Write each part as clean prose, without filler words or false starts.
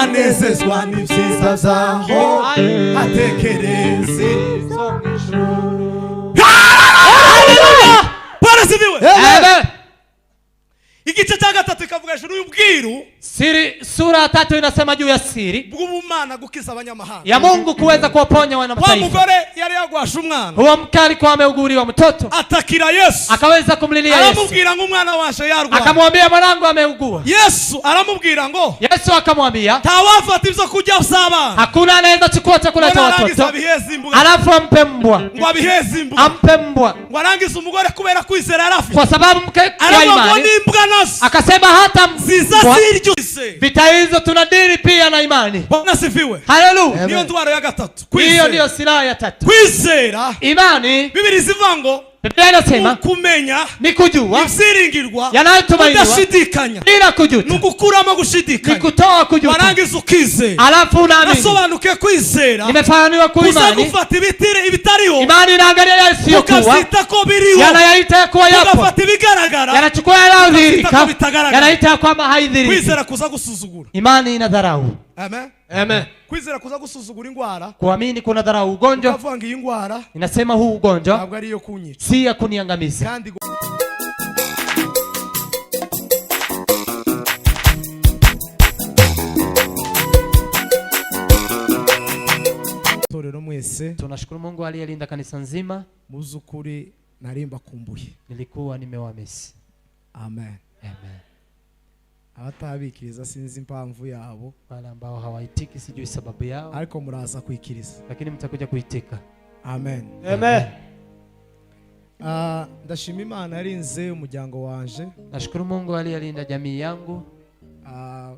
Nkanezezwa n'ibyiza byaho, nkatekereza Zo mu ijuru. Bwana asifiwe. Amen. Igice cya gatatu ikavuga hejuru y'ubwiru Siri, sura ya tatu inasema juu ya siri bw'ubumana gukiza abanyamahanga ya Mungu kuweza kuwaponya wana wa mataifa. Mugore yari yagwashe umwana Huo mke alikuwa ameuguliwa mtoto, atakira Yesu akaweza kumlilia Yesu, aramubwira ngo umwana waje yarwaye akamwambia, mwanangu ameugua. Yesu aramubwira ngo Yesu akamwambia, ntawafata ibyo kurya by'abana hakuna anaweza chukua chakula cha ngo narangiza watoto abiheze imbwa alafu ampe mbwa, ngo abiheze imbwa ampe mbwa, ngo arangize umugore kubera kwizera yari afite kwa sababu mke wa aravuga ngo imani n'imbwa nazo akasema hata ziza mbwa. zirya. Vita hizo tunadiri pia na imani. Bwana asifiwe. Haleluya! Niyo ntwaro ya gatatu Hiyo kwizera ndiyo silaha ya tatu, kwizera imani. Bibiri zivuga ngo Biblia inasema kumenya ni kujua ibyiringirwa yanayotumainiwa udashidikanya bila ni kujuta, ugukuramo ni gushidikanya kutoa kujuta, warangiza ukizera alafu unaamini. Nasobanukiwe kwizera Nimefahamiwa kuwa kuza imani, gufata ibitire ibitariho imani inaangalia yasiyokuwa, ukabyita ko biriho yanayaita ya kuwa yapo, ugafata ibigaragara yanachukua yanayodhihirika, ko bitagaragara. Yanaita ya kwamba haidhihiriki. Kwizera kuza gusuzugura Imani inadharau. Amen. Amen. Kwizera kuza gusuzugura indwara Kuamini kuna dharau ugonjwa, ukavuga ngo iyi ndwara inasema huu ugonjwa ntabwo ari iyo kunyica si ya kuniangamiza. Kandi itorero mwese Tunashukuru Mungu aliyelinda kanisa nzima. Mu by'ukuri nari mbakumbuye. Nilikuwa nimewamisi. Amen. Amen. Abatabikiriza sinzi impamvu yabo Wale ambao hawaitiki sijui sababu yao, ariko muraza kwikiriza. Lakini mtakuja kuitika. Amen. Amen. Ah, ndashima Imana yarinze umuryango wanje. Nashukuru Mungu aliyelinda jamii yangu. Ah,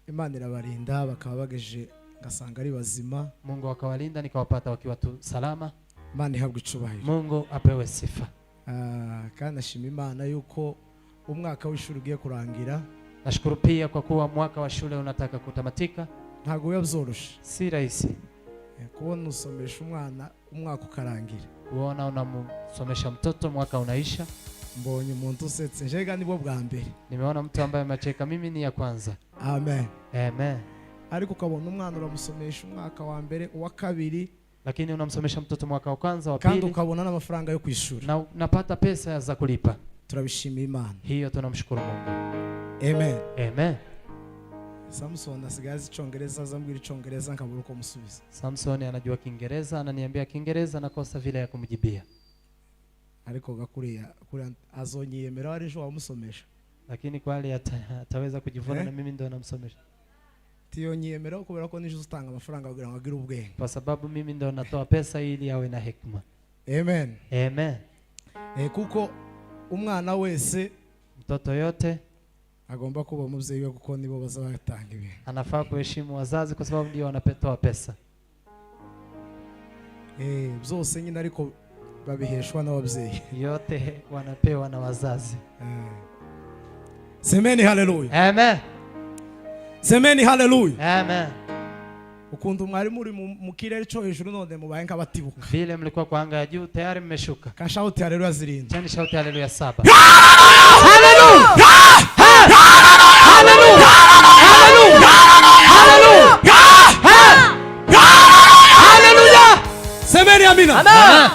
Imana irabarinda bakaba bageje ngasanga ari bazima. Mungu akawalinda nikawapata wakiwa tu salama. Imana ihabwa icubahiro. Mungu apewe sifa. Ah, kandi ndashima Imana yuko umwaka w'ishuri ugiye kurangira. Nashukuru pia kwa kuwa mwaka wa shule unataka kutamatika. Ntabwo biba byoroshe Si rahisi Eh, kubona usomesha umwana umwaka ukarangira. Kuona unamsomesha mtoto mwaka unaisha. Mbonye umuntu usetse njega nibwo bwa mbere. Nimeona mtu ambaye amecheka, mimi ni ya kwanza. Amen. Amen. Ariko ukabona umwana uramusomesha umwaka wa mbere uwa kabiri Lakini unamsomesha mtoto mwaka wa kwanza, wa kandi pili, ukabona n'amafaranga yo kwishura na unapata pesa za kulipa. Turabishimiye Imana. Hiyo tunamshukuru Mungu. Amen. Amen. Samusoni asigaye azi icongereza azambwira icongereza nkabura uko musubiza. Samson anajua Kiingereza, ananiambia Kiingereza, nakosa vile ya kumjibia. Ariko gakuriya kuriya azonyiyemera ari ejo wamusomesha. Lakini kweli ataweza kujivuna Eh? na mimi ndo namsomesha. Tiyonyiyemeraho kubera ko nije utanga amafaranga kugira ngo agire ubwenge. Kwa sababu mimi ndo natoa pesa ili awe na hekima. Amen. Amen. Eh, kuko umwana wese Mtoto yote agomba kuba umubyeyi we kuko nibo baza batanga ibintu. Anafaa kuheshimu wazazi kwa sababu ndio wanapetoa pesa. Eh, byose nyine ariko babiheshwa n'ababyeyi. Yote wanapewa na wazazi. Eh. Semeni haleluya. Amen. Semeni haleluya. Amen. Ukuntu mwari muri mu kirere cyo hejuru none mubaye nk'abatibuka. Vile mlikuwa kwa anga ya juu tayari mmeshuka. Kashauti haleluya zirindwi. Cheni shauti haleluya saba. Haleluya! Haleluya! Haleluya! Haleluya! Haleluya! Semeni amina. Amen.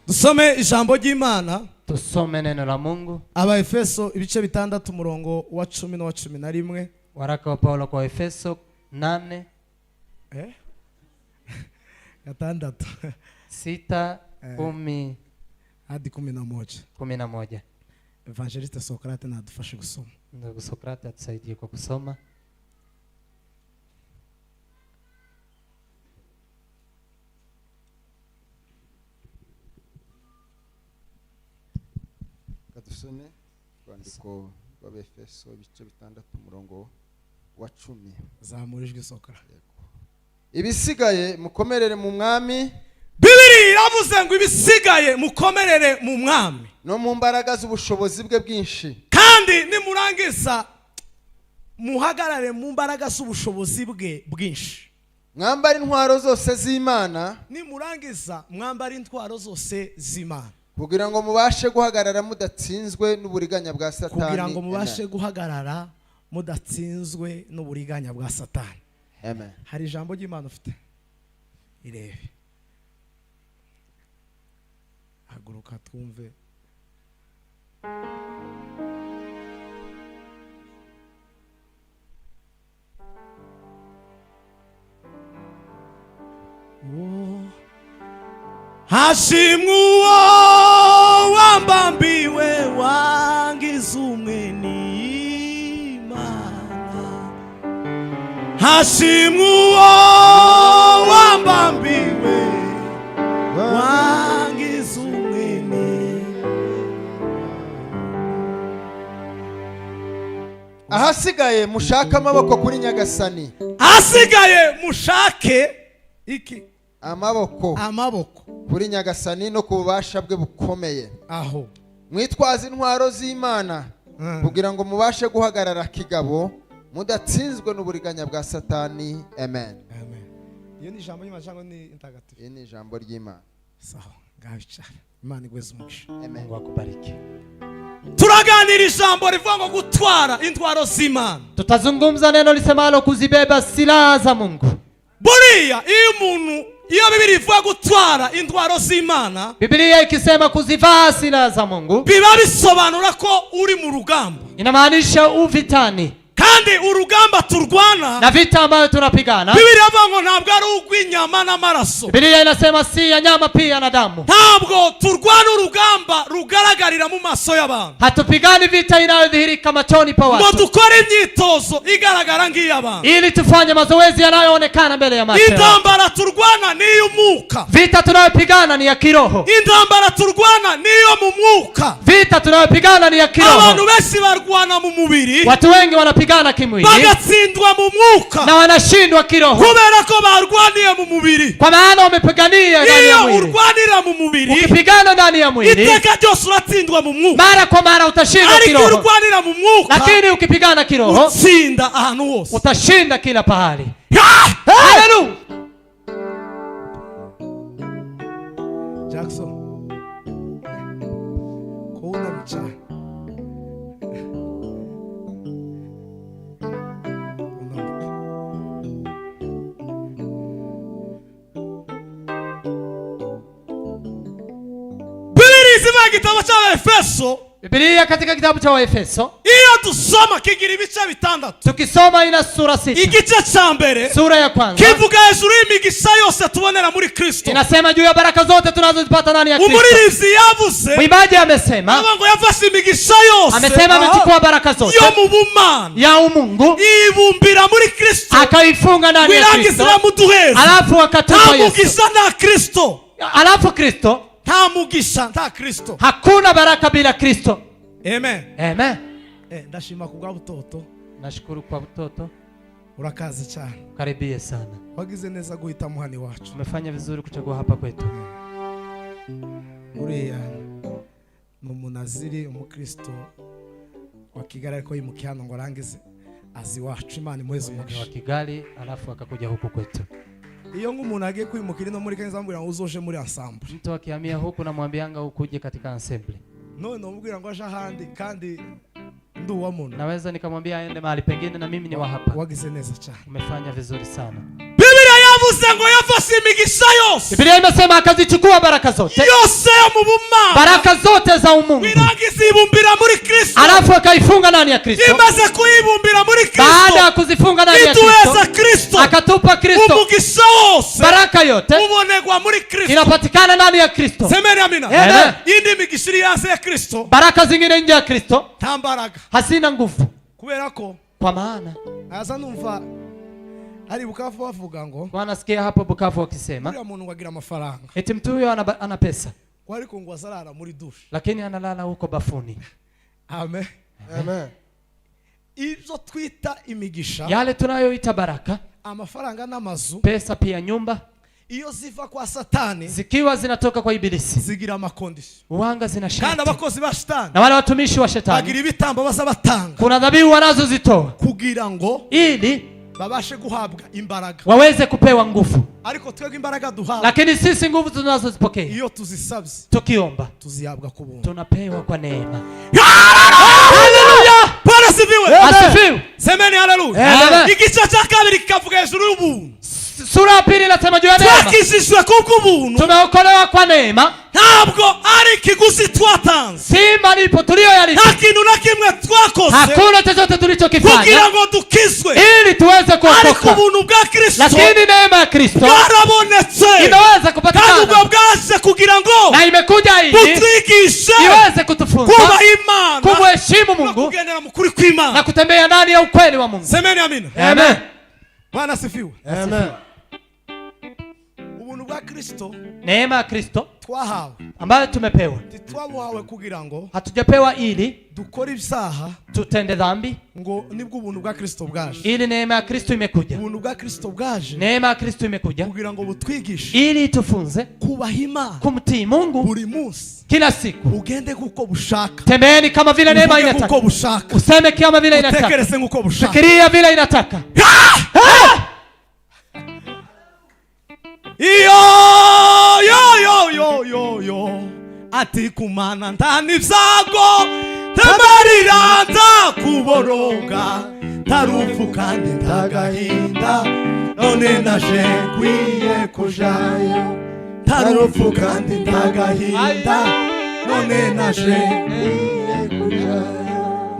Dusome ijambo ry'Imana. Tusome neno la Mungu. Abaefeso ibice bitandatu umurongo wa cumi n'uwa cumi na rimwe. Waraka wa Paulo kwa Efeso 8 Eh? Gatandatu 6 Eh. 10 hadi 11. 11. Evangeliste Socrate nadufashe gusoma. Ndugu Sokrate atusaidie kwa kusoma. Reka dusome urwandiko rw'Abefeso ibice bitandatu umurongo wa 10. Zamura ijwi, Socrate. Ibisigaye mukomerere mu Mwami Bibiri iravuze ngo ibisigaye mukomerere mu Mwami no mu mbaraga z'ubushobozi bwe bwinshi. Kandi nimurangiza muhagarare mu mbaraga z'ubushobozi bwe bwinshi. Mwambare intwaro zose z'Imana Nimurangiza mwambare intwaro zose z'Imana kugira ngo mubashe guhagarara mudatsinzwe n'uburiganya bwa Satani. Kugira ngo mubashe Amen. guhagarara. Mudatsinzwe n'uburiganya bwa Satani. Amen. Hari ijambo ry'Imana ufite, irebe, haguruka twumve. Hashimwe uwo wambambiwe wangize umwe n'Imana. Hashimwe uwo wambambiwe wangize umwe n'Imana. Ahasigaye mushake amaboko kuri Nyagasani. Ahasigaye mushake iki? Amaboko. Amaboko kuri Nyagasani no ku bubasha bwe bukomeye. Aho. Mwitwaze intwaro z'Imana kugira ngo mubashe guhagarara kigabo mudatsinzwe n'uburiganya bwa Satani. Amen. Amen. Iyo ni ijambo ry'Imana cyangwa ni intagatifu? Iri ni ijambo ry'Imana. Sawa, ngaho icara. Imana igweze umugisha. Amen. Mungu akubariki. Turaganira ijambo rivuga ngo gutwara intwaro z'Imana. Tutazungumza neno lisemalo kuzibeba silaha za Mungu. Buriya iyo umuntu, iyo Bibiri ivuga gutwara intwaro z'Imana, Biblia ikisema kuzivaa silaha za Mungu, biba bisobanura ko uri mu rugamba. Inamaanisha uvitani. Kandi urugamba turwana, Na vita ambayo tunapigana, Bibiri ivuga ngo ntabwo ari urw'inyama n'amaraso. Biblia inasema si ya nyama pia na damu. Ntabwo turwana urugamba rugaragarira mu maso y'abantu. Hatupigani vita inayodhihirika machoni pa Ngo watu, dukore imyitozo igaragara nk'iy'abantu. ili tufanye mazoezi yanayoonekana mbele ya macho ya watu. Intambara turwana ni iy'umwuka. Vita tunayopigana ni ya kiroho. Intambara turwana ni iyo mu mwuka. Vita tunayopigana ni ya Abantu kiroho. benshi barwana mu mubiri, Watu wengi wanapigana kimwili bagatsindwa mu mwuka na wanashindwa kiroho, kubera ko barwaniye mu mubiri. kwa maana wamepigania ndani ya Iyo mwili. urwanira mu mubiri, Ukipigana ndani ya mwili, iteka ryose uratsindwa mu mwuka. mara kwa mara utashindwa Ariko iyo kiroho, urwanira mu mwuka, lakini ukipigana kiroho utsinda ahantu hose. utashinda kila pahali. Ah! Haleluya! Jackson, kuwunamye cyane. Unamuke. Bibiri zivuga igitabo cy'Abefeso. Biblia katika kitabu cha Waefeso Iyo dusoma kigira ibice bitandatu. tukisoma ina sura 6. Igice cya mbere Sura ya kwanza kivuga hejuru y'imigisha yose tubonera muri Kristo. inasema juu ya baraka zote tunazozipata ndani ya Kristo. Umuririmbyi yavuze, Mwimbaji amesema, avuga ngo yafashe imigisha yose amesema amechukua baraka zote yo mu bumana, ya umungu ibumbira muri Kristo, akaifunga ndani ya wirangiza Kristo, iramuduheza. alafu akatupa Nta Yesu. mugisha nta Kristo. Alafu Kristo, Nta mugisha nta Kristo. hakuna baraka bila Kristo. Amen. Amen. Eh, ndashima ku bwa butoto. Nashukuru kwa mtoto, Urakaze cyane. karibie sana. Wagize neza guhitamo hano iwacu. Umefanya vizuri kuchagua hapa kwetu. Uriya ni umunaziri, umukristo wa Kigali, ariko yimukiye hano ngo arangize azi iwacu. Imana imuheze Ni wa umugisha. Kigali alafu akakuja huku kwetu. Iyo nk'umuntu agiye kwimukira ino muri Kenya, ambwira ngo uzoje muri ensemble. Mtu akihamia huku namwambianga ukuje katika assembly. None umubwira ngo aje ahandi kandi ndi uwa muno. Naweza nikamwambia aende mahali pengine na mimi ni wa hapa. Wagize neza cyane. Umefanya vizuri sana. Bibiliya yavuze ngo yafashe imigisha yose, Biblia imesema akazichukua baraka zote, yose yo mu bumana, baraka zote za umungu, wirangiza ibumbira muri Kristo. alafu akaifunga ndani ya Kristo. Imaze kuyibumbira muri Baada Kristo, ya kuzifunga ndani ya iduheza Kristo, Kristo. akatupa Kristo. Umugisha wose Baraka yote ubonegwa muri Kristo. inapatikana ndani ya Kristo. Semeni amina. Amen. Indi migisha iri hanze ya Kristo Baraka zingine nje ya Kristo nta mbaraga, hazina nguvu, kubera ko kwa maana aza numva hari Bukavu bavuga ngo wanasikia hapo Bukavu wakisema uriya muntu ngo agira amafaranga, eti mtu huyo ana pesa, ngo ariko ngo azarara muri dushe. lakini analala huko bafuni. Amen. Amen. Ibyo twita imigisha, Yale tunayoita baraka, amafaranga n'amazu, pesa pia nyumba, iyo ziva kwa Satani zikiwa zinatoka kwa Ibilisi, zigira amaconditions. uwanga zina Kandi sharti, abakozi ba Shitani na wale watumishi wa bagira shetani ibitambo baza batanga kuna dhabihu wanazozitoa kugira ngo ili babashe guhabwa imbaraga. waweze kupewa nguvu, Ariko twebwe imbaraga duhabwa, lakini sisi nguvu tunazozipokea iyo tuzisabye, tukiomba tuzihabwa ku buntu. tunapewa kwa neema. Haleluya! Pole Asifiwe. Asifiwe. Semeni haleluya. Amen. Igice cya kabiri kikavuga hejuru y'ubuntu. Sura ya pili inasema juu ya neema. Twakijijwe kubw'ubuntu, Tumeokolewa kwa neema, ntabwo ari ikiguzi twatanze, si malipo tuliyoyalipa. Nta kintu na kimwe twakoze Hakuna chochote tulichokifanya kugira ngo dukizwe, ili tuweze ariko kuokoka, ubuntu bwa Kristo lakini neema ya Kristo bwarabonetse, imeweza kandi ubwo kupatikana bwaje kugira ngo na imekuja ili butwigishe iweze kutufunza kubaha Imana kumheshimu no Mungu kugendera mu kuri kw'Imana. Na kutembea ndani ya ukweli wa Mungu. Semeni amina. Amen. Bwana asifiwe. Amen. Ubuntu bwa Kristo Neema ya Kristo twahawe, ambayo tumepewa, ntitwabuhawe kugira ngo hatujapewa ili dukore ibyaha tutende dhambi, ngo nibwo ubuntu bwa Kristo bwaje. Ili neema ya Kristo imekuja. Ubuntu bwa Kristo bwaje Neema ya Kristo imekuja kugira ngo butwigishe ili itufunze kubaha Imana kumtii Mungu buri munsi. Kila siku. Ugende kuko bushaka, Tembeeni kama vile neema uvuge kuko inataka, bushaka, useme kama vile inataka, utekereze nk'uko bushaka. Fikiria vile inataka. Iyo yo yo yo yo yo ati kumana ndani ibyago, ntamarira, ndakuboroga, ntarupfu kandi ntagahinda, none naje nkwiye kujayo, ntarupfu kandi ntagahinda, none naje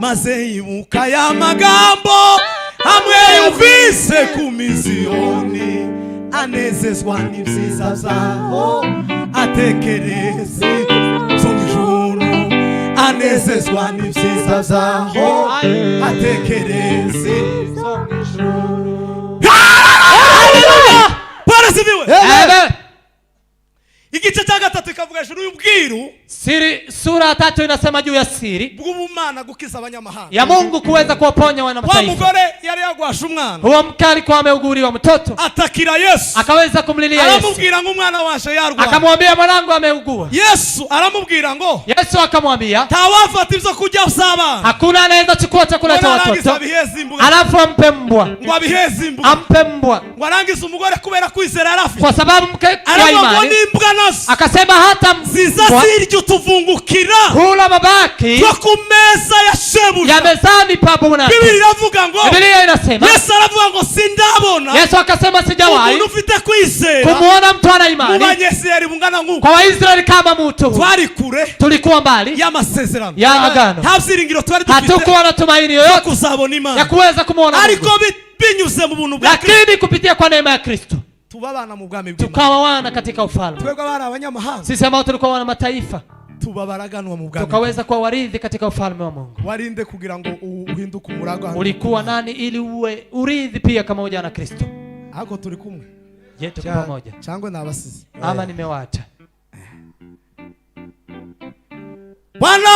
maze yibuka ya magambo amwe yumvise ku misiyoni, anezezwa n'ibyiza byaho, atekereza byo mu ijuru, anezezwa n'ibyiza byaho, atekereza. Bwana asifiwe. Amen. Igice cya gatatu ikavuga hejuru y'ubwiru Siri, sura ya tatu inasema juu ya siri bw'ubumana gukiza abanyamahanga. Ya Mungu kuweza kuwaponya wana Wa mataifa. mugore yari yagwashe umwana, Huo mke alikuwa ameuguliwa mtoto, atakira Yesu, akaweza kumlilia Yesu, aramubwira ngo umwana waje yarwaye. Akamwambia mwanangu ameugua. Yesu aramubwira ngo Yesu akamwambia ntawafata ibyo kurya by'abana hakuna anaweza chukua chakula cha ngo arangize watoto abiheze imbwa, alafu ampe mbwa, ngo abiheze imbwa, ampe mbwa, ngo arangize umugore kubera kwizera yari afite, kwa sababu mke wa aravuga ngo imani n'imbwa nazo akasema hata ziza mbwa zirya utuvungukira hula mabaki two ku meza ya shebuja. Ya mezani pa bwana. Bibiri iravuga ngo, Biblia inasema, Yesu aravuga ngo sindabona Yesu akasema sijawahi umuntu ufite kwizera kumuona mtu ana mu imani Banyesirayeli bungana nk'uko. Kwa Waisraeli kama mtu huyu. Twari kure Tulikuwa mbali y'amasezerano, ya agano, nta byiringiro twari dufite hatukuwa na tumaini yo yoyote kuzabona ya Imana, kuweza kumwona ariko Mungu, binyuze mu buntu bwa Kristo lakini kupitia kwa neema ya Kristo tuba abana mu bwami bw'Imana. Tukawa wana katika ufalme. Twebwe abari abanyamahanga Sisi ambao tulikuwa wana mataifa tuba baraganwa mu bwami. Tukaweza kuwa warithi katika ufalme wa Mungu. Warinde kugira ngo uhinduke umuragwa? Ulikuwa nani ili uwe urithi pia kama na Kristo? Ariko turi kumwe? Je, tuko pamoja Cyangwa nabasize? Ama nimewacha? Bwana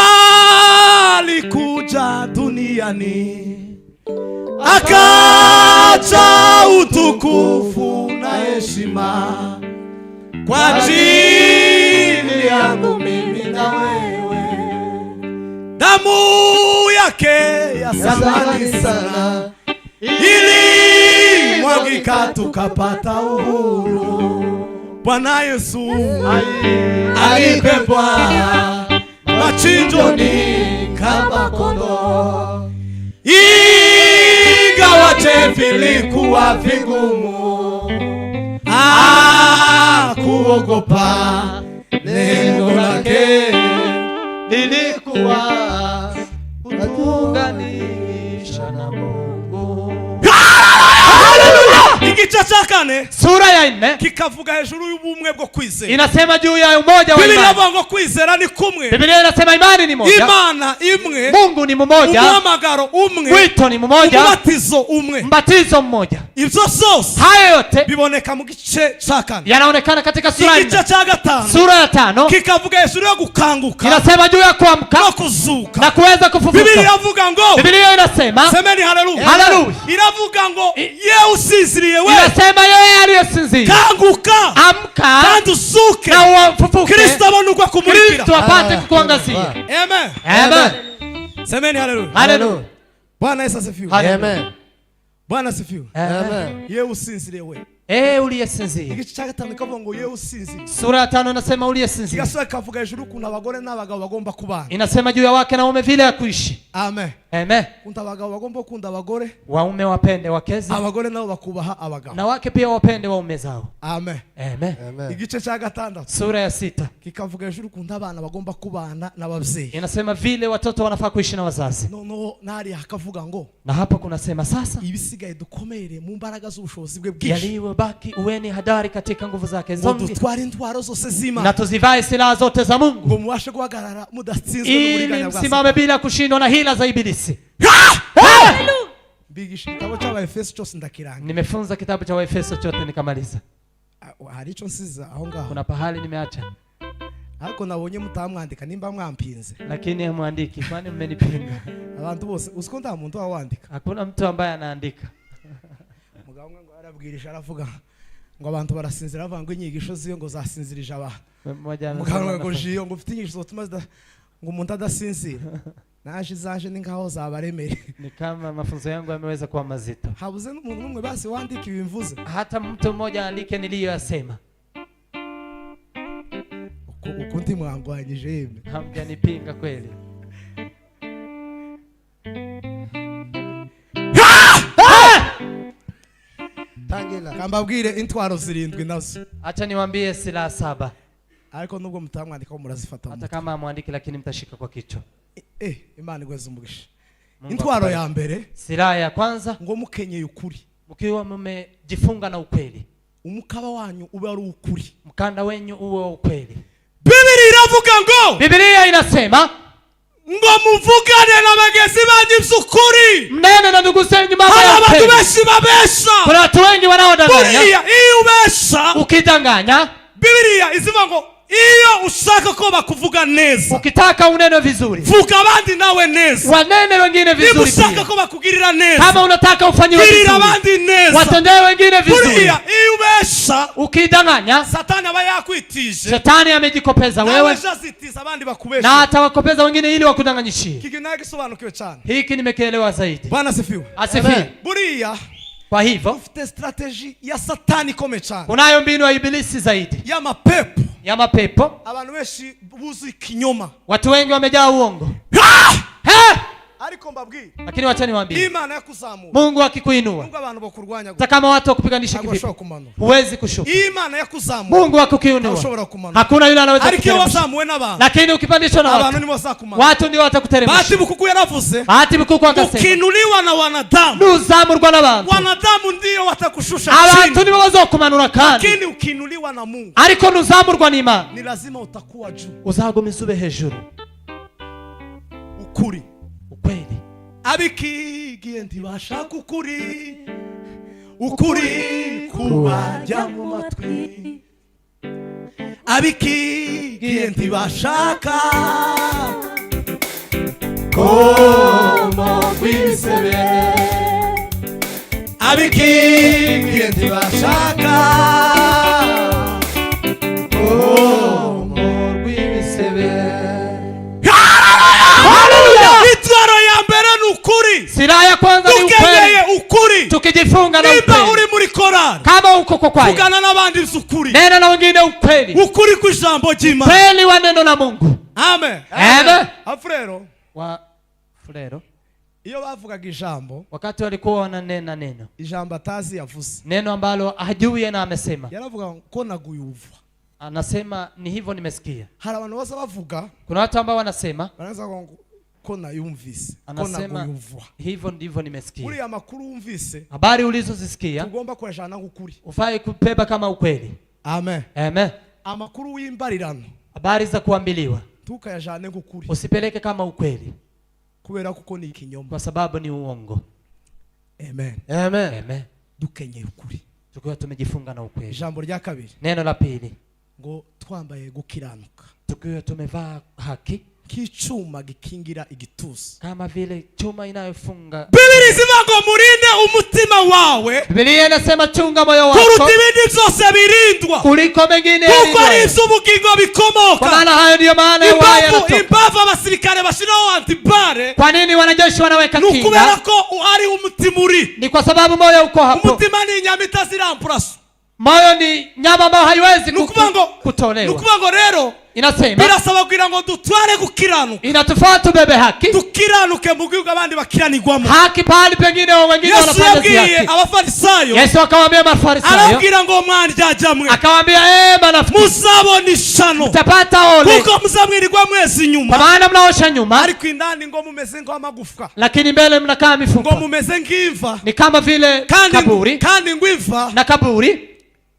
alikuja duniani, akacha utukufu na heshima kwa ajili yangu mimi na wewe. Damu yake ya thamani sana ili mwagika tukapata uhuru. Bwana Yesu alibebwa machinjoni kama kondoo, ingawaje vilikuwa vigumu, hakuogopa, neno lake lilikuwa kutuunganisha na Mungu. Igice cya kane Sura ya nne kikavuga hejuru y'ubumwe bwo kwizera. Inasema juu ya umoja wa Biblia imani. iravuga ngo kwizera ni kumwe, Biblia inasema imani ni moja, Imana imwe, Mungu ni mmoja, umuhamagaro umwe, wito ni mmoja, umubatizo umwe. Mbatizo mmoja. Ibyo byose Hayo yote biboneka mu gice cya kane. Yanaonekana katika sura ya Igice nne. cya gatanu Sura ya tano kikavuga hejuru yo gukanguka inasema juu ya kuamka no kuzuka. Na kuweza kufufuka. Biblia iravuga ngo, Biblia inasema, semeni haleluya, Haleluya. Iravuga ngo yewe usinziriye we, Inasema yeye aliyesinzia, kanguka amka kandi uzuke, na ufufuke, Kristo abone uko akumurikira. Kristo apate kukuangazia. Amen. Amen. Semeni haleluya. Haleluya. Bwana Yesu asifiwe. Haleluya. Amen. Bwana asifiwe. Amen. Amen. Yewe usinziriye we, Eh, uliyesinzia. Igice cya gatanu ikavuga ngo yewe usinziriye. Sura ya 5 inasema uliyesinzia. Kigasura kikavuga hejuru ukuntu abagore n'abagabo bagomba kubana. Inasema juu ya wake na waume vile ya kuishi. Amen. Amen. Ukuntu abagabo bagomba gukunda abagore, Waume wapende wakeze abagore nabo bakubaha abagabo. na wake pia wapende waume zao. Amen. Amen. Amen. Igice cya gatandatu Sura ya 6 kikavuga hejuru ukuntu abana bagomba kubana n'ababyeyi. Inasema vile watoto wanafaa kuishi na wazazi. Noneho nariya hakavuga ngo Na hapo kunasema sasa ibisigaye dukomere mu mbaraga z'ubushobozi bwe bwinshi, yaliyobaki uweni hadari katika nguvu zake ngo zongi dutware intwaro zose na z'Imana, tuzivae silaha zote za Mungu ngo mubashe guhagarara mudatsinzwe ili n'uburiganya bwa msimame Satani. bila kushindwa na hila za ibilisi. Mbigisha igitabo cy'Abaefeso cyose ndakiranga. Nimefunza kitabu cha Waefeso chote nikamaliza. Ah, hari icyo nsiza aho ngaho, Kuna pahali nimeacha, ariko nabonye mutamwandika nimba mwampinze. Lakini hamwandiki, kwani mmenipinga? Abantu bose uzi ko nta muntu wawandika. Hakuna mtu ambaye anaandika. Umugabo umwe ngo yarabwirije aravuga ngo abantu barasinzira, avuga ngo inyigisho ziyo ngo zasinzirije abantu. Mmoja Umugabo umwe ngo anasema jiyo ngo ufite inyigisho zotuma ngo umuntu adasinzira, naje izaje ni nkaho zabaremere. Ni kama mafunzo yangu yameweza kuwa mazito. Habuze n'umuntu n'umwe basi wandika ibi mvuze. Hata mtu mmoja aandike niliyoyasema. Uku ntimwangwanyije yemwe. Hamjanipinga kweli. Tangira. Kambabwire intwaro zirindwi nazo. Acha niwaambie silaha 7. Ariko nubwo mutamwandika murazifata mu Hata mutwe. kama hamwandiki lakini mtashika kwa kichwa. Imana igweze umugisha. Mungu Intwaro akubariki. ya mbere, Silaha ya kwanza, ngo mukenyeye ukuri, mkiwa mmejifunga na ukweli. Umukaba wanyu ube ari ukuri. Mkanda wenyu uwe wa ukweli. Bibiri iravuga ngo Biblia inasema ngo muvugane na bagenzi banyu iby'ukuri. Mnene na ndugu zenu mambo Hari ya abantu ukweli. benshi babesha. Kuna watu wengi wanaodanganya. Buriya iyo ubesha, Ukidanganya, Bibiliya izivuga ngo iyo ushaka ko bakuvuga neza, ukitaka unene vizuri, vuga abandi nawe neza. Wanene wengine Niba vizuri ushaka pia. ko bakugirira neza, Kama unataka ufanyiwe girira vizuri, abandi neza. watendee wengine vizuri. Buriya iyo ubesha, Ukidanganya, Satani aba yakwitije, shetani amejikopeza nawe wewe ejo azitiza abandi bakubesha. na atawakopeza wengine ili wakudanganyishie. Iki kintu nagisobanukiwe cyane. Hiki nimekielewa zaidi. Bwana asifiwe. Asifiwe. Buriya Kwa hivyo ufite strategy ya Satani ikomeye cyane, kunayo mbinu ya ibilisi zaidi y'amapepo. Ya mapepo. Abantu benshi buzuye ikinyoma. Watu wengi wamejaa uongo. He! Ariko mbabwire, Lakini wacha niwaambie, Imana yakuzamura, Mungu akikuinua, nubwo abantu bakurwanya hata kama watu wakupiganisha ntabwo kivipi, bashobora kumanura. huwezi kushuka. Imana yakuzamura, Mungu akikuinua, ushobora kumanura. Hakuna yule anaweza Ariko iyo kukuteremsha. wazamuwe n'abantu, Lakini ukipandishwa na abantu watu, nibo bazakumanura. watu ndio watakuteremsha. Bahati Bukuku yaravuze, Bahati Bukuku akasema, ukinuliwa na wanadamu, nuzamurwa n'abantu, wanadamu ndio watakushusha abantu chini, nibo bazokumanura kandi, lakini ukinuliwa na Mungu, ariko nuzamurwa n'Imana, ni lazima utakuwa juu. uzagumiza ube hejuru. Ukuri. Ukweli. Abikigiye ntibashaka ukuri, ukuri kubajya mu matwi. Abikigiye ntibashaka komo rw'ibisebe. Abikigiye ntibashaka komo rw'ibisebe. Intwaro ya mbere ni ukuri. Silaha ya kwanza ni Dukeneye ukweli. ukuri. Tukijifunga na Nimba ukweli, uri muri korali, kama uko kwa kwaya, vugana n'abandi iby'ukuri. Nena na wengine ukweli, Ukuri kw'ijambo ry'Imana. Ukweli wa neno la Mungu. Amen. Amen. Afurero, Wa Fulero, iyo bavugaga ijambo, wakati walikuwa wananena neno, ijambo atazi yavuze, neno ambalo hajui na amesema, yaravuga ngo ko naguyumva. Anasema ni hivyo nimesikia. Hari abantu baza bavuga, Kuna watu ambao wanasema, baraza ngo ko nayumvise, ko anasema naguyumva. hivyo ndivyo nimesikia. Buriya amakuru wumvise, Habari ulizozisikia tugomba kuyajana nk'ukuri. ufai kubeba kama ukweli. Amen. Amen. Amakuru y'imbarirano Habari za kuambiliwa ntukayajane nk'ukuri, usipeleke kama ukweli, kubera kuko ni ikinyoma. kwa sababu ni uongo. Amen. Amen. Amen. Dukenyeye ukuri. Tukiwa tumejifunga na ukweli. Ijambo rya kabiri, Neno la pili, ngo twambaye gukiranuka tukiwa tumevaa haki nk'icyuma gikingira igituza. kama vile chuma inayofunga. Bibiri zivuga ngo murinde umutima wawe Biblia inasema chunga moyo wako kuruta ibindi byose birindwa, kuliko mengine kuko ari yalindwayo. iby'ubugingo Kwa bikomoka. maana hayo ndiyo maana ya uhai Impamvu yanatoka. impamvu abasirikare bashyiraho antibare Kwa nini wanajeshi wanaweka ni ukubera kinga? ko ari umutima uri. Ni kwa sababu moyo uko hapo. Umutima ni inyama itaziramburasa. Moyo ni nyama ambayo haiwezi Ni ukuvuga ngo ni kutolewa. ukuvuga ngo rero Inasema birasaba kugira ngo dutware gukiranuka, inatufaa tubebe haki, dukiranuke mu gihugu abandi bakiranirwamo. Haki pahali pengine wengine Yesu wanafanya yabwiye haki. Abafarisayo, Yesu akawaambia Mafarisayo, arababwira ngo mwandyarya mwe, akawaambia ee marafiki, muzabona ishano mtapata ole kuko muzamwirirwa mwese kwa inyuma, maana mnaosha nyuma, ariko indani ngo mumeze nk'amagufwa, lakini mbele mnakaa ngo mifupa, mumeze nk'imva, ni kama vile kandi kaburi. Kandi ngo imva Na kaburi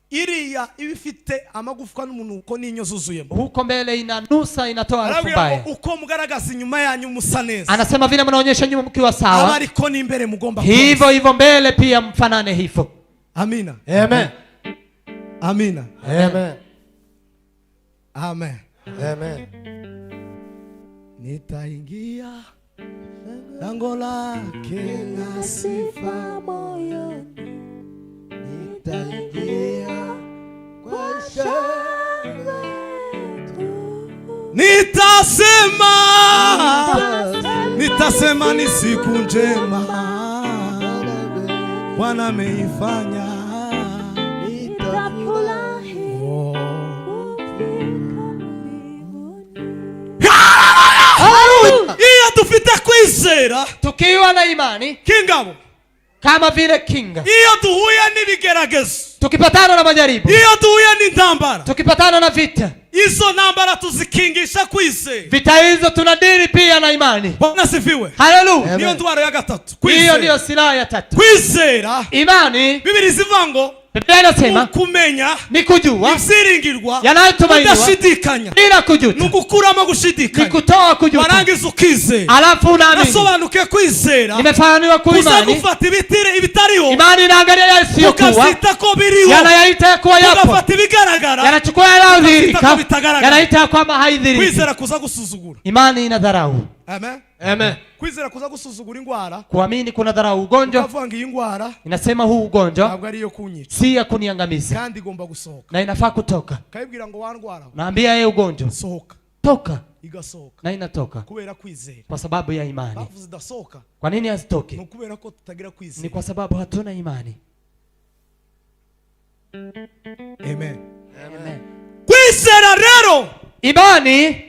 iriya iba ifite amagufwa n'umunuko n'inyo zuzuyemo. Huko mbele inanusa, inatoa harufu Arabwira mbaya. ngo uko mugaragaza inyuma yanyu musa neza, Anasema vile mnaonyesha nyuma mkiwa aba sawa, ariko n'imbere mugomba kuba. Hivyo hivyo mbele pia mfanane hivyo. Amina. Amen. Amina. Amen. Amen. Amen. Nitaingia lango lake na sifa Moyoni. Nitaingia kwa shangwe. Nitasema, nitasema ni siku njema Bwana ameifanya. Nitafurahi Oh. kufika mbinguni. Iyo dufite kwizera Tukiwa na imani k'ingabo, kama vile kinga, iyo duhuye n'ibigeragezo, tukipatana na majaribu, iyo duhuye n'intambara, tukipatana na vita, izo ntambara tuzikingisha kwizera. Vita hizo tunadiri pia na imani. Bwana asifiwe. Haleluya! Niyo ntwaro ya gatatu, Hiyo ndiyo kwizera. silaha ya tatu, Kwizera, imani. Bibiri zivuga ngo Biblia inasema kumenya ni kujua ibyiringirwa yanayotumainiwa udashidikanya, bila ni kujuta, ugukuramo ni gushidikanya, kutoa kujuta, warangiza ukizera. Alafu unaamini. Nasobanukiwe kwizera Nimefahamiwa kuwa kuza imani, gufata ibitire ibitariho, imani inaangalia yasiyokuwa, ukabyita ko biriho, yanayaita ya kuwa yapo, ugafata ibigaragara, yanachukua yanayodhihirika, Ukafita ko bitagaragara. Yanaita ya kwamba haidhihiriki. Kwizera kuza gusuzugura. Imani inadharau. Amen. Amen. Kwizera kuza gusuzugura indwara. Kuamini kuna dharau ugonjwa. Ukavuga ngo iyi ndwara Inasema huu ugonjwa ntabwo ari iyo kunyica, si ya kuniangamiza, kandi igomba gusohoka. Na inafaa kutoka. Ukayibwira ngo wandwara, Naambia yeye ugonjwa, sohoka. Toka, Igasohoka na inatoka kubera kwizera. Kwa sababu ya imani. Impamvu zidasohoka Kwa nini ni hazitoki? ukubera ko tutagira Ni kwizera. kwa sababu hatuna imani. Amen. Amen. Kwizera rero Imani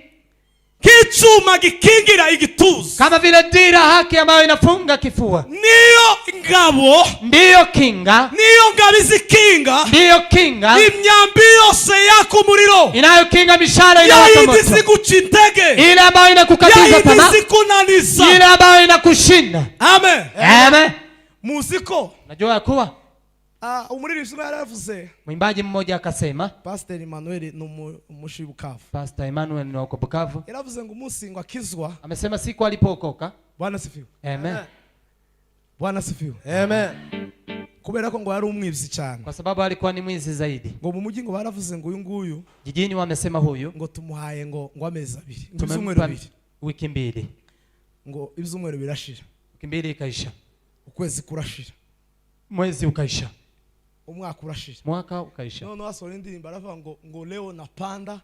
nk'icyuma gikingira igituza, kama vile dira haki ambayo inafunga kifua, niyo ngabo, ndiyo kinga, niyo ngabo izikinga ndiyo kinga imyambi yose yaka umuriro, inayokinga mishale inayowaka yayindi moto, iziguca intege, ile ambayo inakukatiza yayindi tamaa, izikunaniza. Ile ambayo inakushinda. Amen. Amen. Muzi ko Najua ya kuwa ah, umuririmbyi umwe yaravuze, mwimbaji mmoja akasema, Pasiteri Emmanuel ni umushi w'i Bukavu, Pastor Emmanuel ni wa huko Bukavu, yaravuze ngo umunsi ngo akizwa, amesema siku alipookoka. Bwana asifiwe. Amen. Bwana asifiwe. Amen. Kubera ko ngo yari umwibyi cyane, Kwa sababu alikuwa ni mwizi zaidi. Ngo mu mujyi ngo baravuze ngo uyu nguyu Jijini wamesema huyu ngo tumuhaye ngo ngo amezi abiri, ngo ibyumweru tumempa bibiri, wiki 2, ngo ibyumweru birashira, wiki 2 ikaisha, ukwezi kurashira, mwezi ukaisha, umwaka urashira. Mwaka ukaisha. Noneho asohora indirimbo aravuga ngo ngo leo napanda,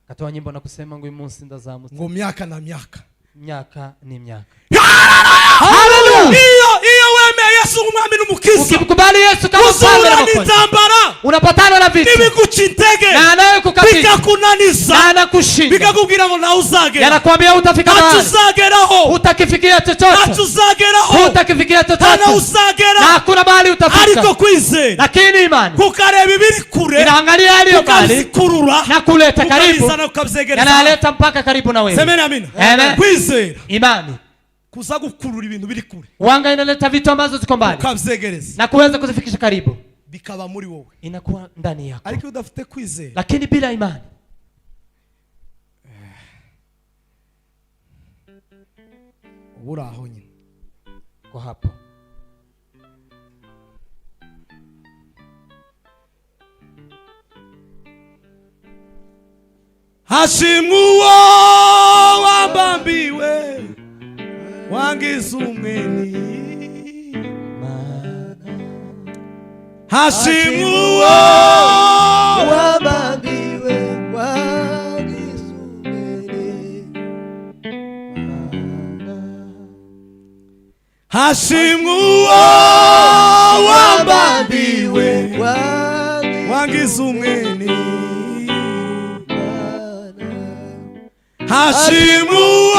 Akatoa nyimbo na kusema ngo uyu munsi ndazamutse, ngo myaka na myaka. Miaka ni miaka. Iyo iyo wemeye Yesu nk'umwami n'umukiza, Ukimkubali Yesu kama mfalme uzura na Mwokozi, n'intambara unapatana na vita n'ibiguca intege, na anayekukatiza bikakunaniza, na anakushinda, bikakubwira ngo nawe uzagera, yanakuambia utafika ntacyo mahali, uzageraho, utakifikia ntacyo chochote, uzageraho, utakifikia nta chochote, nawe uzagera. Na hakuna mahali utafika. Ariko kwizera Lakini imani kukareba ibiri kure, inaangalia yaliyo mbali ukabikurura, na kuleta karibu, ukabizana, ukabyegereza. Yanaleta mpaka karibu na wewe. Semeni amina. Amen. Kwizera Imani kuza gukurura ibintu biri kure, wanga inaleta vitu ambazo ziko mbali ukabyegereza, na kuweza kuzifikisha karibu, bikaba muri wowe. Inakuwa ndani yako. Ariko iyo udafite kwizera, Lakini bila imani, uba uri aho nyine. Uko hapo. Hashimwe uwo wambambiwe wangize umweni, hashimwe uwo Wabambiwe wagisumere. Hashimwe uwo wambambiwe Wabambiwe. Wagize umweni. Hashimwe uwo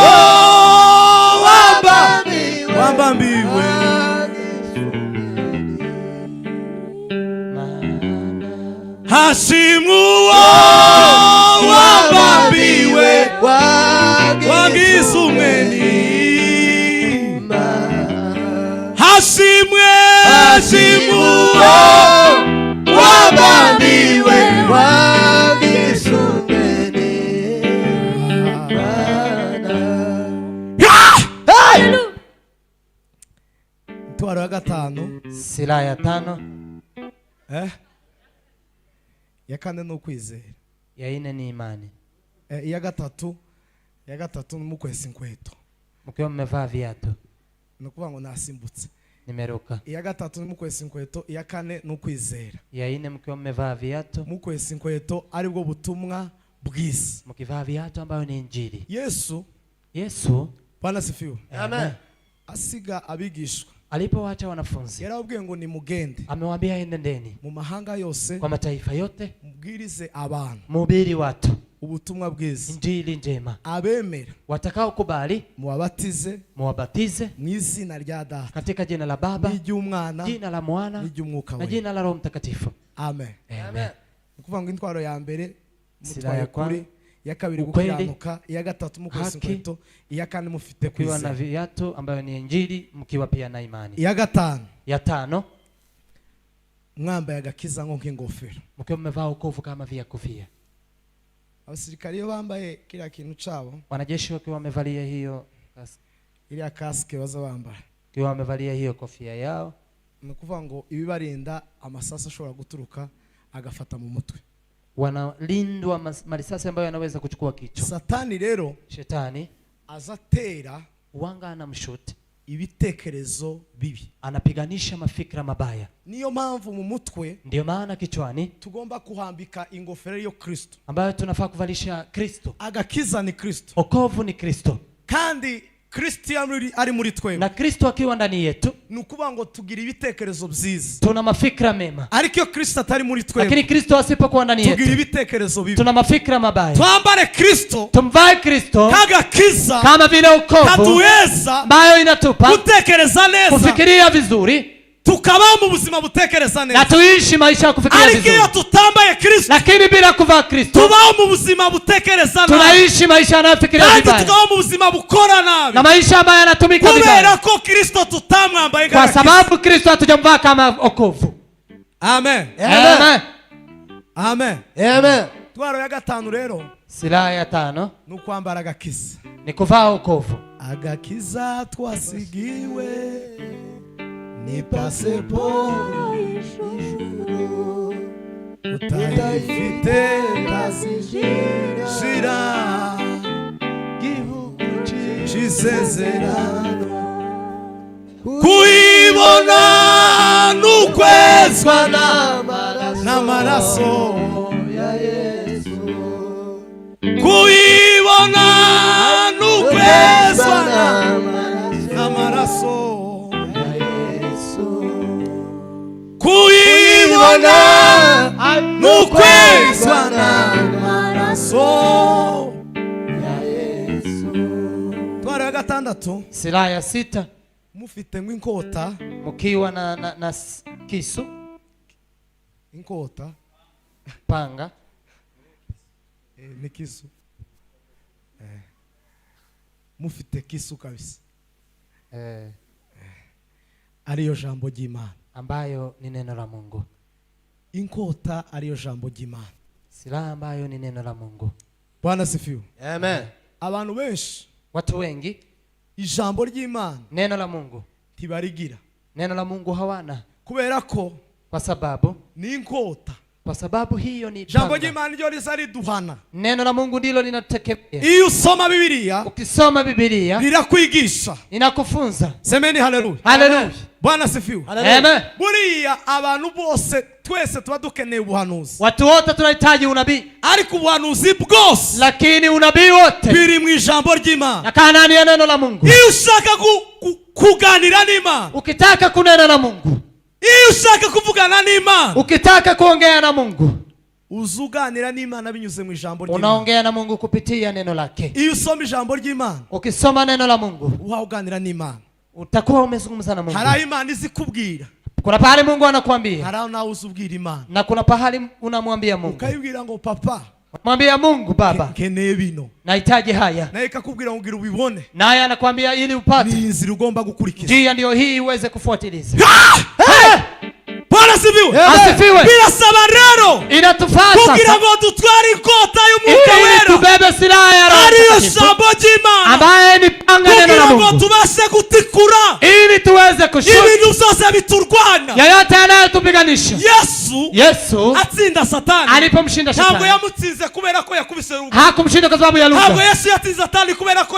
wabambiwe. Mana. Hashimwe uwo wabambiwe, wagize umweni. Hashimwe, hashimwe uwo wabambiwe. Wagize umweni. Mana. Intwaro ya gatanu. Silaha ya tano. Eh? Ya kane ni ukwizera. Ya ine ni imani. Eh, iya gatatu, iya gatatu ni mukwesa inkweto. Mkiwa mmevaa viatu. Ni ukuvuga ngo nasimbutse. Nimeruka. Iya gatatu ni mukwesa inkweto, iya kane ni ukwizera. Ya ine mkiwa mmevaa viatu. Mukwesa inkweto aribwo butumwa bwiza. Mkivaa viatu ambayo ni injili. Yesu, Yesu, Bwana sifiwe, Amen, asiga abigishwa, alipowacha wanafunzi, yarababwiye ngo nimugende amewaambia enendeni mu mahanga yose, kwa mataifa yote, mubwirize abantu mhubiri watu ubutumwa bwiza. Injili njema. Abemera Watakaokubali mubabatize muwabatize mu izina rya Data, katika jina la Baba, n'iry'Umwana, jina la Mwana n'iry'Umwuka na Wera. jina la Roho Mtakatifu. Amen. Amen. Ni ukuvuga ngo intwaro ya mbere Silaha mutwaye ya kwanza, kuri, iya kabiri ukweli, gukiranuka, iya gatatu mukwesa haki, inkweto, iya kane mufite mkiwa na kwizera, viatu ambayo ni injili, mkiwa pia na imani. Iya gatanu, Ya tano, mwambaye agakiza nko nk'ingofero. Mkiwa mmevaa wokovu kama vya kofia. Abasirikare iyo bambaye kiriya kintu cabo, Wanajeshi wakiwa wamevalia hiyo iriya kasike baza bambara, wakiwa wamevalia hiyo kofia yao, ni ukuvuga ngo ibibarinda amasasu ashobora guturuka agafata mu mutwe. Wanalindwa marisasi ambayo yanaweza kuchukua kichwa. Satani rero Shetani aza atera wanga anamshuti, ibitekerezo bibi. Anapiganisha mafikra mabaya. Niyo mpamvu mu mutwe Ndiyo maana kichwani tugomba kuhambika ingofero yo Kristo. Ambayo tunafaa kuvalisha Kristo. Agakiza ni Kristo. Okovu ni Kristo. Kandi Kristo iyo ari muri twebwe, Na Kristo akiwa ndani yetu, ni ukuvuga ngo tugira ibitekerezo byiza. Tuna mafikra mema. Ariko iyo Kristo atari muri twebwe, Lakini Kristo asipokuwa ndani tugira yetu, ibitekerezo bibi. Tuna mafikra mabaya. Twambare Kristo Tumvae Kristo k'agakiza kama vile wokovu kaduheza ambayo inatupa gutekereza neza, kufikiria vizuri, tukabaho mu buzima butekereza na neza. tuishi maisha ya kufikiria Ariko iyo vizuri. tutambaye Kristo, Lakini bila kuvaa Kristo, tubaho mu buzima butekereza nabi, tunaishi maisha yanayofikiria kandi vibaya tukabaho mu buzima bukora nabi, na maisha ambayo yanatumika kubera vibaya, ko Kristo tutamwambaye kwa nk'agakiza. Sababu Kristo hatujamvaa kama wokovu. Amen. Amen. Amen. Amen. Intwaro ya gatanu rero Silaha ya tano ni ukwambara agakiza. Ni kuvaa wokovu. Agakiza twasigiwe ni pasiporo, utayifite ntazishira c'isezerano. Kuyibona n'ukwezwa n'amaraso ya Yesu. Kuyibona n'ukwezwa n'amaraso ya Yesu. Kuyibona n'ukwezwa n'amaraso ya Yesu. Intwaro ya gatandatu, Silaha ya sita, mufite nk'inkota. Mkiwa na kisu, Inkota. Panga. Eh, ni kisu. Eh. Mufite kisu kabisa, ariyo jambo ry'Imana. Ambayo ni neno la Mungu. Inkota ariyo jambo ry'Imana. Silaha ambayo ni neno la Mungu. Bwana sifiwe. Amen. Abantu benshi, Watu wengi, ijambo ry'Imana neno la Mungu, ntibarigira, neno la Mungu hawana, kubera ko kwa sababu ni inkota. Kwa sababu hiyo ni Ijambo panga. ry'Imana ryo riza riduhana. Neno la Mungu ndilo linatekemea. Iyo usoma Bibiliya, Ukisoma Biblia, rirakwigisha. Inakufunza. Semeni haleluya. Haleluya. Bwana sifiwe. Amen. Buriya abantu bose, twese tuba dukeneye ubuhanuzi, Watu wote tunahitaji unabii, ariko ubuhanuzi bwose lakini unabii wote biri mu ijambo ry'Imana. nakaa ndani ya neno la Mungu. Iyo ushaka kuganira n'Imana, Ukitaka kunena na Mungu, iyo ushaka kuvugana n'Imana, ukitaka kuongea na Mungu, Uza uganira n'Imana binyuze mu ijambo ry'Imana. Unaongea na Mungu kupitia neno lake. Iyo usoma ijambo ry'Imana, Ukisoma neno la Mungu, uba uganira n'Imana. utakuwa umezungumza na Mungu. Hari aho Imana izi kubwira, Kuna pahali Mungu anakuambia hari aho nawe uzi ubwira Imana, na kuna pahali unamwambia Mungu. Ukayibwira ngo papa, Mwambia Mungu, baba, nkeneye bino. Nahitaji haya. Nawe ikakubwira ngo ngira ubibone, Naye anakuambia ili ni upate. inzira ugomba gukurikiza. Njia ndiyo hii uweze kufuatiliza. Bwana asifiwe. Asifiwe. Birasaba rero Inatufaa kugira sasa ngo dutware inkota y'Umwuka ili Wera, tubebe silaha ya Roho ariyo Mtakatifu, jambo ry'Imana, ambaye ni panga neno kugira la ngo Mungu, tubashe gutikura ili tuweze kushuka ibintu byose biturwanya. yoyote yanayotupiganisha. Yesu Yesu atsinda Satani, alipomshinda ntabwo shetani yamutsinze kubera ko yakubise rugo. hakumshinda kwa sababu ya Ntabwo lugha, Yesu yatsinze Satani kubera ko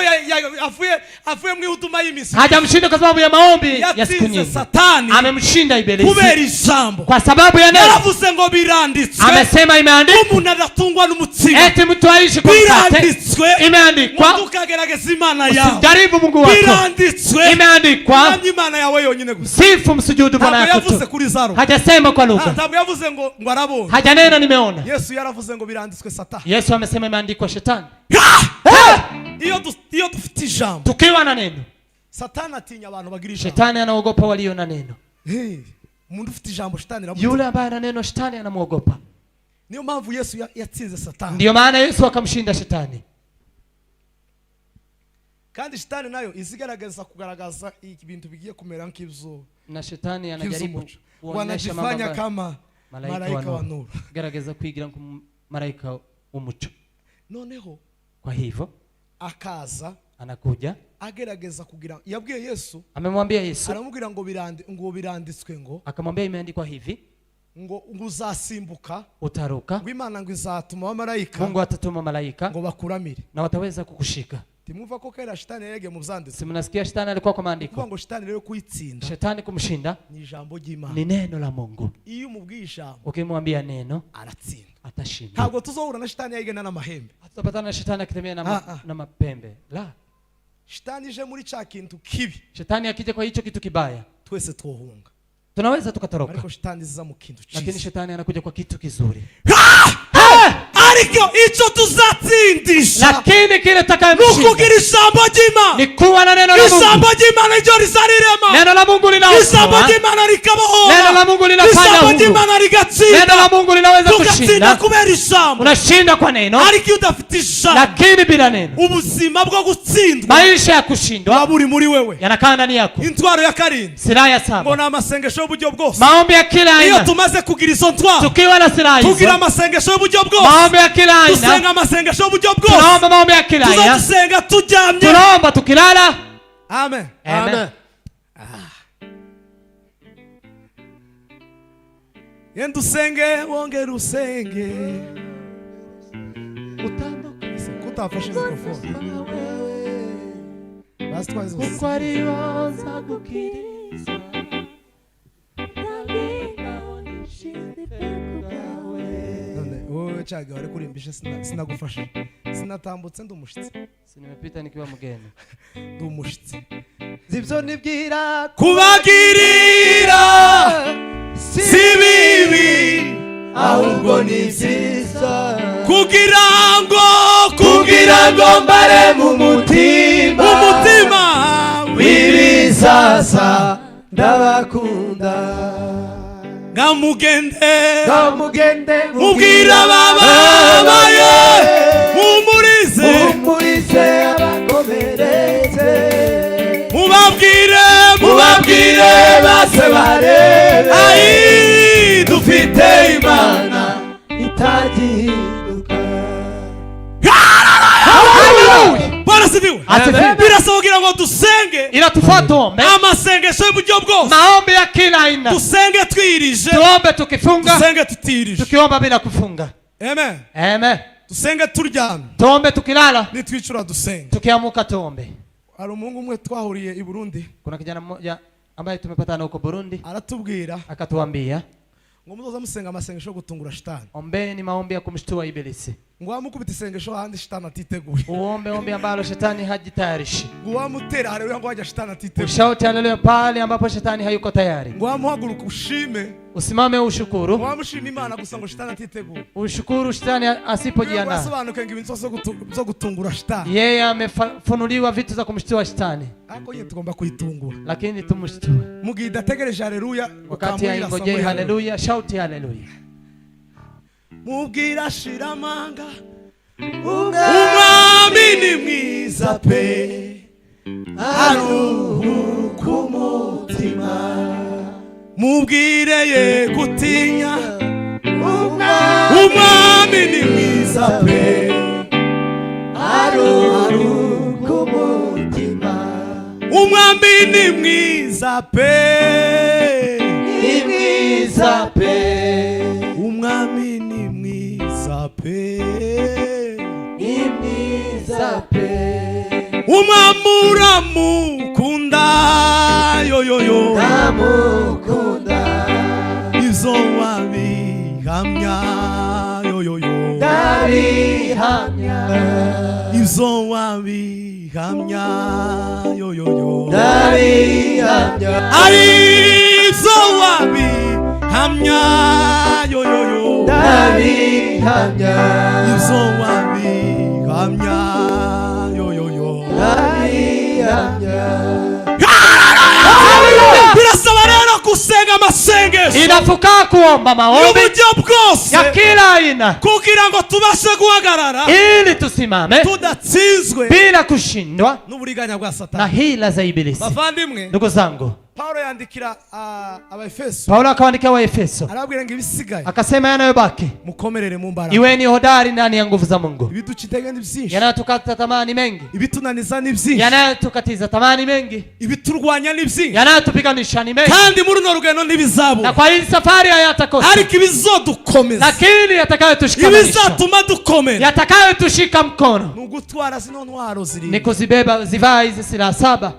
avuye mu ihuduma y'imizi. hajamshinda kwa sababu ya maombi ya siku Yatsinze nyingi. Satani Amemshinda ibilisi kubera ijambo. kwa sababu ya neno. Yaravuze ngo biranditswe, Amesema imeandikwa, umuntu adatungwa n'umutsima. eti mtu aishi kwa mkate. Biranditswe, Imeandikwa, ntukagerageza Imana yawe. usijaribu Mungu wako. Biranditswe, Imeandikwa, uramye Imana yawe yonyine gusa. sifu msujudu Bwana Ntabwo yako yavuze tu. kuri za roho. Hajasema kwa lugha, Ntabwo yavuze ngo arabonye. hajanena nimeona. Yesu yaravuze ngo biranditswe, Satani. Yesu amesema imeandikwa, shetani. Iyo dufite ijambo, Tukiwa na neno, Satani atinya abantu bagira ijambo. Shetani anaogopa walio na neno. Hey, umuntu ufite ijambo shitani iramutinya. Yule ambaye ana neno, shetani anamwogopa. Niyo mpamvu Yesu yatsinze Satani. Ndiyo maana Yesu akamshinda shetani. Kandi shitani nayo izigaragaza kugaragaza ibintu bigiye kumera nk'ibyo Na shetani anajaribu nk'iby'umuco, kuonyesha mambo wanajifanya ambayo kama malaika malaika wa wa nuru, nuru. gerageza kwigira nka malaika w'umuco. Noneho Kwa hivyo akaza anakuja, agerageza kugira, yabwiye Yesu, amemwambia Yesu, aramubwira ngo biranditswe ngo akamwambia imeandikwa hivi, ngo uzasimbuka, utaruka, ngo Imana ngo izatuma abamarayika Mungu atatuma malaika ngo bakuramire. Na wataweza kukushika. Timwumva ko kera shitani yaregeye mu byanditswe? Si mnasikia shetani alikuwa kwa Kuvuga maandiko? ngo shitani rero kuyitsinda Shetani kumshinda ni ijambo ry'Imana. Ni neno la Mungu. Iyo umubwiye ijambo, Ukimwambia neno, aratsinda. atashinda. Ntabwo tuzohura na shitani yayigena n'amahembe. Hatutapatana na shetani akitembea na, Ah, ah. na mapembe la. Shitani ije muri cya kintu kibi, Shetani akija kwa hicho kitu kibaya, twese twohunga, tunaweza tukatoroka, ariko shitani iza mu kintu lakini cyiza. shetani anakuja kwa kitu kizuri. Ariko icyo tuzatsindisha Lakini kile ni tutakayemshinda ukugira ijambo ry'Imana. ni kuwa na neno la Ijambo Mungu. ry'Imana ryo rizarirema. Neno la Mungu Ijambo linaokoa, ry'Imana rikabohora. Neno la Mungu linafanya Ijambo huru. ry'Imana Neno rigatsinda. la Mungu linaweza Tugatsinda kushinda. kubera ijambo. Unashinda kwa neno, Ariko iyo udafite ijambo, lakini bila neno, ubuzima bwo gutsindwa maisha ya buba kushindwa buri muri wewe. yanakaa ndani yako. Intwaro ya karindwi Silaha ya ngo saba, ni amasengesho y'uburyo bwose. maombi ya kila Iyo aina. tumaze kugira izo ntwaro, Tukiwa na silaha tugira hizo, amasengesho y'uburyo bwose, maombi ya kila dusenga aina, amasengesho y'uburyo bwose, tunaomba maombi ya kila aina, tuzadusenga turyamye. Tunaomba tukilala. Amen. Amen. Yenda usenge, wongere usenge. Kutafashe mikrofone bazitwaye zose. Kuko ariyo nzagukiriza. None wowe caga wari kurimbisha, sinagufasha, sinatambutse, ndi umushitsi. Si nimepita nikiwa mgeni. Ndi umushitsi. Ibyo nibwira Kubagirira si bibi, ahubwo ni byiza, kugira ngo mbare mu mutima umutima w'ibizaza ndabakunda. Ngamugende Ngamugende mubwira abababaye, mumurize, mumurize abakomeretse, mubabwire, mubabwire base barebe ayi dufite Imana itagihinduka. Bwana asifiwe. Asifiwe. Birasaba kugira ngo dusenge Inatufaa tuombe amasengesho y'uburyo bwose. Maombi ya kila aina. Dusenge twirije, Tuombe tukifunga, dusenge tutirije. Tukiomba bila kufunga. Amen. Amen. Dusenge turyamye, Tuombe tukilala, nitwicura dusenge. Tukiamuka tuombe. Hari umuhungu umwe twahuriye i Burundi, Kuna kijana mmoja ambaye tumepatana huko Burundi, aratubwira akatuambia, ngo muzoza musenga amasengesho yo gutungura shitani. Ombeni maombi ya kumshtua ibilisi. Ngo wamukubita isengesho ahandi shitani atiteguye. Uombe ombi ambalo shetani hajitayarishi. Ngo wamutera haleluya ngo wajya shitani atiteguye. Ushaute haleluya pale ambapo shetani hayuko tayari. Ngo wamuhaguruka ushime. Usimame Ngo ushukuru. wamushima Imana gusa ngo shitani atiteguye. Ushukuru shetani asipojiandaa. Wasobanuke ngo ibintu zo gutungura shitani. Yeye amefunuliwa vitu za kumshtua shetani. Ariko nyine tugomba kuyitungura. Lakini tumshtue. Mu gihe idategereje haleluya Wakati haingojei haleluya, shauti haleluya. Mubwira shiramanga umwami ni mwiza pe aruhuka umutima mubwire ye gutinya umwami ni mwiza pe aruhuka umutima umwami ni mwiza pe ni mwiza pe umwami ni mwiza pe ni mwiza pe umwami uramukunda yoyoyo ndamukunda izo wabihamya yoyoyo ndabihamya izo wabihamya yoyoyo ndabihamya ari izo wabihamya yoyoyo ndabihamya izo wabihamya yoyoyo ndabihamya. Birasaba rero gusenga amasengesho Inafukaa kuomba maombi y'uburyo bwose ya kila aina kugira ngo tubashe guhagarara ili tusimame tudatsinzwe bila kushindwa n'uburiganya bwa na Satani. hila za ibilisi. Bavandimwe, Ndugu zangu, Paulo yandikira Abaefeso Paulo akawaandikia Waefeso arababwira ngo ibisigaye akasema, yanayobaki mukomerere mu mbaraga. iweni hodari ndani ya nguvu za Mungu. Ibiduca intege ni byinshi, Yanayotukata tamaa ni mengi, ibitunaniza ni byinshi, yanayotukatiza tamaa ni mengi, ibiturwanya ni byinshi, yanayotupiganisha ni mengi, kandi muri runo rugendo na ntibizabura, kwa hii safari hayatakosa, ariko ibizodukomeza, lakini yatakayotushikamanisha, ibizatuma dukomera yatakayotushika mkono ni ugutwara zino ntwaro ni zirindwi. kuzibeba, zivaa hizi silaha saba.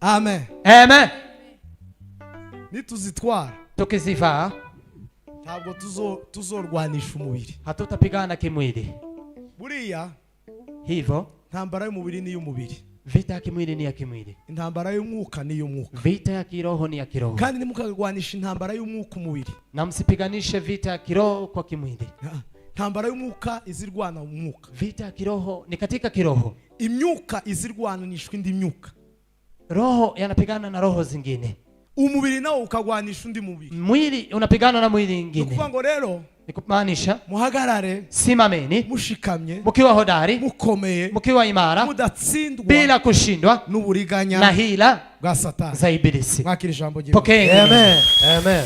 Amen. Amen. Nituzitwara Tukizivaa ntabwo tuzorwanisha umubiri. hatutapigana kimwili. Buriya Hivyo intambara y'umubiri ni iy'umubiri, vita ya kimwili ni ya kimwili, intambara y'umwuka ni iy'umwuka. vita ya kiroho ni ya kiroho. Kandi ntimukarwanisha intambara y'umwuka umubiri. Na msipiganishe vita ya kiroho kwa kimwili. Intambara y'umwuka izirwana umwuka. Vita ya kiroho ni katika kiroho. Imyuka izirwanishwa indi myuka. Roho yanapigana na roho zingine, Umubiri nawo ukagwanisha undi mubiri. mwili unapigana na mwili Ni ingine. ukuvuga ngo rero Ni kumaanisha muhagarare simameni mushikamye mkiwa hodari, mukomeye mkiwa imara, mudatsindwa bila kushindwa na n'uburiganya hila bwa Satani. za ibilisi. Mwakira ijambo ry'Imana. Pokeeni. Amen. Amen.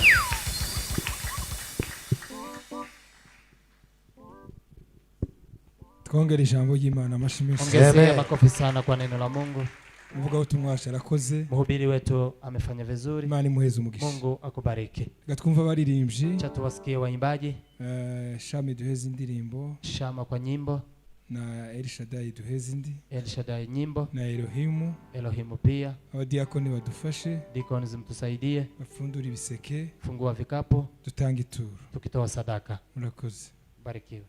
Twongere ijambo ry'Imana amashyi menshi. Ongezea Amen. makofi sana kwa neno la Mungu. Umuvugabutumwa wacu arakoze, Mhubiri wetu amefanya vizuri. Imana imuheze umugisha. Mungu akubariki. Reka twumve abaririmbyi, Acha tuwasikie waimbaji, Shami duheze indirimbo, Shama kwa nyimbo, na Elishadai duheze indi, El Shaddai nyimbo, na Elohimu. Elohimu pia, Abadiyakoni badufashe, deacons mtusaidie, bapfundure ibiseke, fungua vikapu dutange ituro. tukitoa sadaka. Murakoze. Barikiwe.